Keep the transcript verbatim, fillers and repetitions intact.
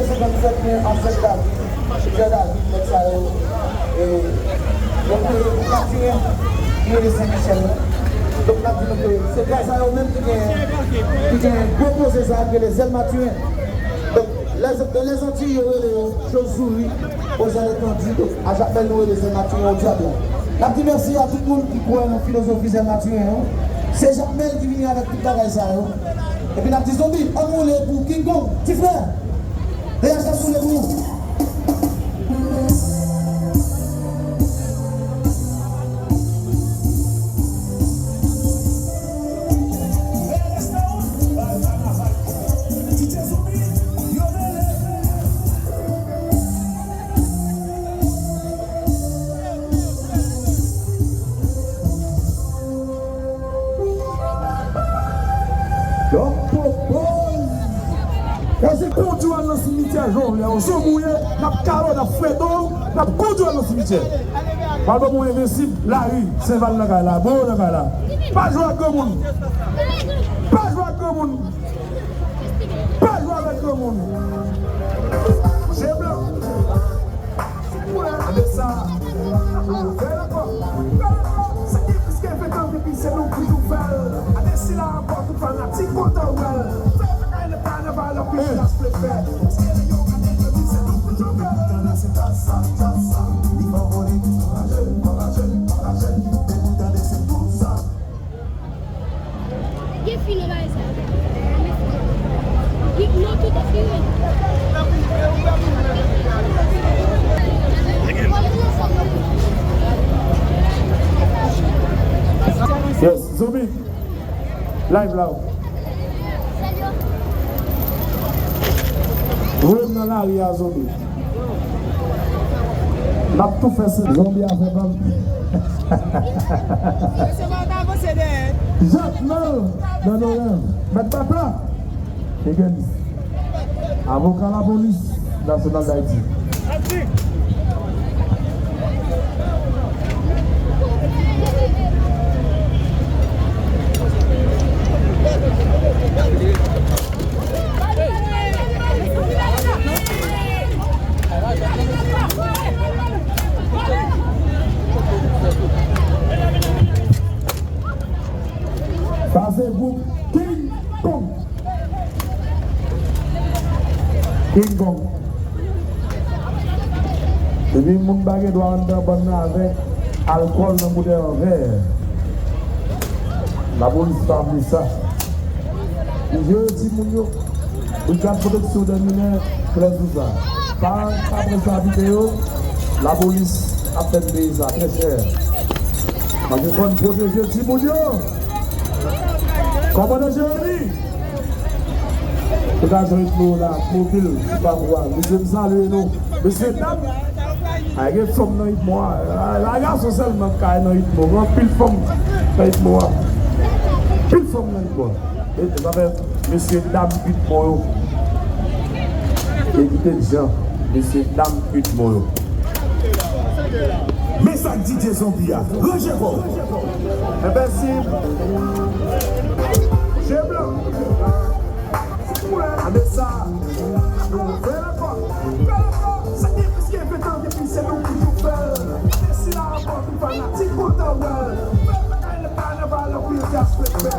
Senkanntsèt me a Sèt David, Sèt David, nèg sa yo, e, yo kreye pou Matiren, ki rele Sen Michèl la. Donk, n ap di nou ke se nèg sa yo menm ki gen, ki gen gwo koze sa a, ki rele Zèl Matiren. Donk, lè, lè Zantiy yo rele yo, chauve-souris, aux ailes étendues, donk, a Jakmèl nou rele Zèl Matiren, o dyab la. N ap di mèsi a tout moun ki kwè nan filozofi Zèl Matiren an. Se Jakmèl ki vini avèk tout bagay sa yo. Epi n ap di zonbi, ann woule pou King Kong, ti frè! P H la sou le kou. Donk, pwopoz. Pase kondwi w al nan simityè, jan w vle. Yon zonbi w ye, n ap kale w, n ap frete w, n ap kondwi w al nan simityè. Pablo, bon, envensib, lari, Senval nan kay la, Boro nan kay la. Pa jwe ak granmoun. Pa jwe ak granmoun. Pa jwe avèk granmoun. Je blan. Gade sa. Fè l ankò. Fè l ankò. Sa gen plis ke ven tan depi se nou ki nou fè l. Gade sila ankò, tout fanatik kontan wè l. Fè bagay nan kanaval, anpil gras vle fè. Paske lè yo gade yo di se nou ki nou fè l. Tande se tas sa, tas sa. Li favorit. Anraje, anraje, anraje. Depi tande se tout sa. Gen fi nan bagay sa. Gen fi. Gen non tout fi wi. Yes, zonbi. Live la. Voye m nan lari a, zonbi. N ap tou fè sa. Zonbi a fè bab. Mesye, pa ta avanse dèyè. Jakmèl, nan nou rèv. Mèt Papa. Higgins. Avoka Lapolis Nasyonal Dayiti. Sa se gwoup King Kong. King Kong. Epi moun pa gen dwa anndan bann nan avèk alkòl nan boutèy an vè. Lapolis pa vle sa. Li vye timoun yo. Brigad Pwoteksyon dè Minè, Flèzouza. Pa, pa pran sa kite yo. Lapolis ap fè n peye sa trè chè. Paske fò n pwoteje timoun yo. Kòmandan Jeremi. Tout ajan Itmo la, mobil, sou pawòl la. Mesye, m salye nou. Mesye, dam. Ay, gen fanm nan Itmo a. Ay, gason sèlman k ka nan Itmo. Gen anpil fanm nan Itmo a. Anpil fanm nan Itmo a. E, sa fè mesye, dam Itmo yo. Ekite Jan, mesye, dam Itmo yo. Men sa k D J Zonbi a. Ranje kò w. Envensib. Je blan. Gade sa. Fè l ankò. Fè l ankò. Sa gen plis ke ven tan depi se nou ki tou fè l. Gade sila ankò, tout fanatik kontan wè l. Fè bagay nan kanaval, anpil gras vle fè.